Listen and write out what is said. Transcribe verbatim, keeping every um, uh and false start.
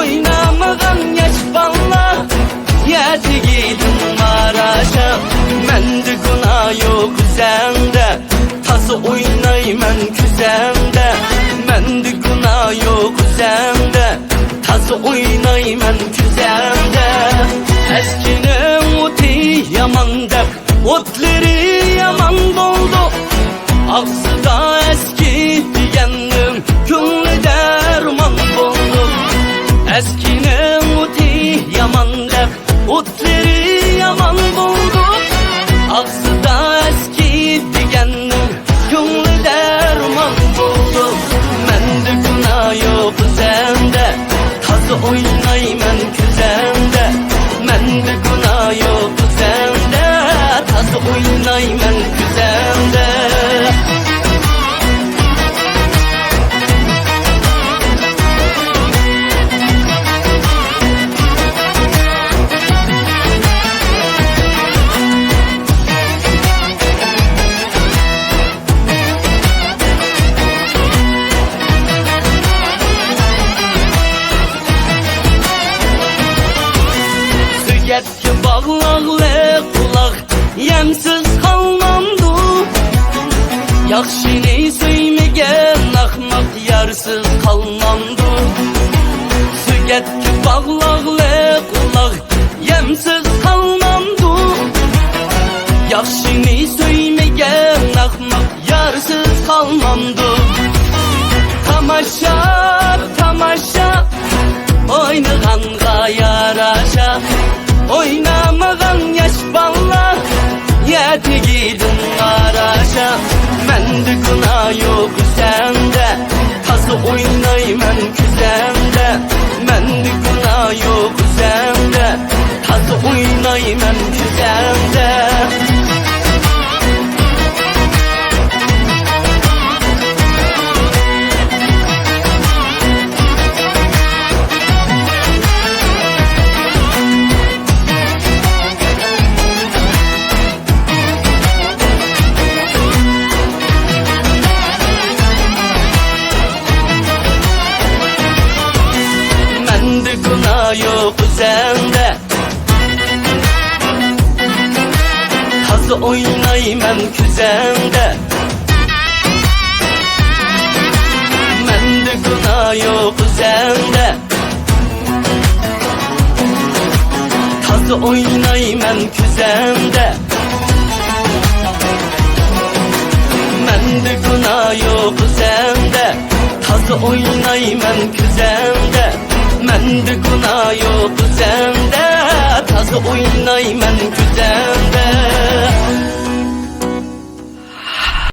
ئوينىمىغان ياش بالىلار، يەتىگىدىن ماراشا. مەندە گۇناھ يوق ئۆزۈڭدە، تازا ئوينايمەن كۆزۈڭدە. مەندە گۇناھ يوق ئۆزۈڭدە، تازا ئوينايمەن كۆزۈڭدە. ئەسكىنىڭ ئوتى يامان دەپ، ئوتلىرى يامان بولدى. ئاغزىدا ئەسكى دېگەننىڭ كۆڭلى دەرمان بولدى. ئەسكىنىڭ ئوتى يامان دەپ، ئوتلىرى يامان بولدى. ئاغزىدا ئەسكى دېگەننىڭ كۆڭلى دەرمان بولدى. مەندە گۇناھ يوق ئۆزۈڭدە، تازا ئوينايمەن كۆزۈڭدە. مەندە گۇناھ يوق ئۆزۈڭدە، تازا ئوينايمەن كۆزۈڭدە. سۆگەتكە باغلاقلىق ئۇلاغ يەمسىز قالمامدۇ؟ ياخشىنى سۆيمىگەن ئەخمەق يارسىز قالمامدۇ؟ سۆگەتكە باغلاقلىق ئۇلاغ يەمسىز قالمامدۇ؟ ياخشىنى سۆيمىگەن ئەخمەق يارسىز قالمامدۇ؟ تاماشا، تاماشا، ئوينىغانغا ياراشا. ئوينىمىغان ياش بالىلار، يەتىگىدىن ماراشا. مەندە گۇناھ يوق ئۆزۈڭدە، تازا ئوينايمەن كۆزۈڭدە. مەندە گۇناھ يوق ئۆزۈڭدە، تازا ئوينايمەن كۆزۈڭدە. مەندە گۇناھ يوق ئۆزۈڭدە، تازا ئوينايمەن كۆزۈڭدە. مەندە گۇناھ يوق ئۆزۈڭدە، تازا ئوينايمەن كۆزۈڭدە. مەندە گۇناھ يوق ئۆزۈڭدە، تازا ئوينايمەن كۆزۈڭدە. مەندە گۇناھ يوق ئۆزۈڭدە، تازا ئوينايمەن كۆزۈڭدە.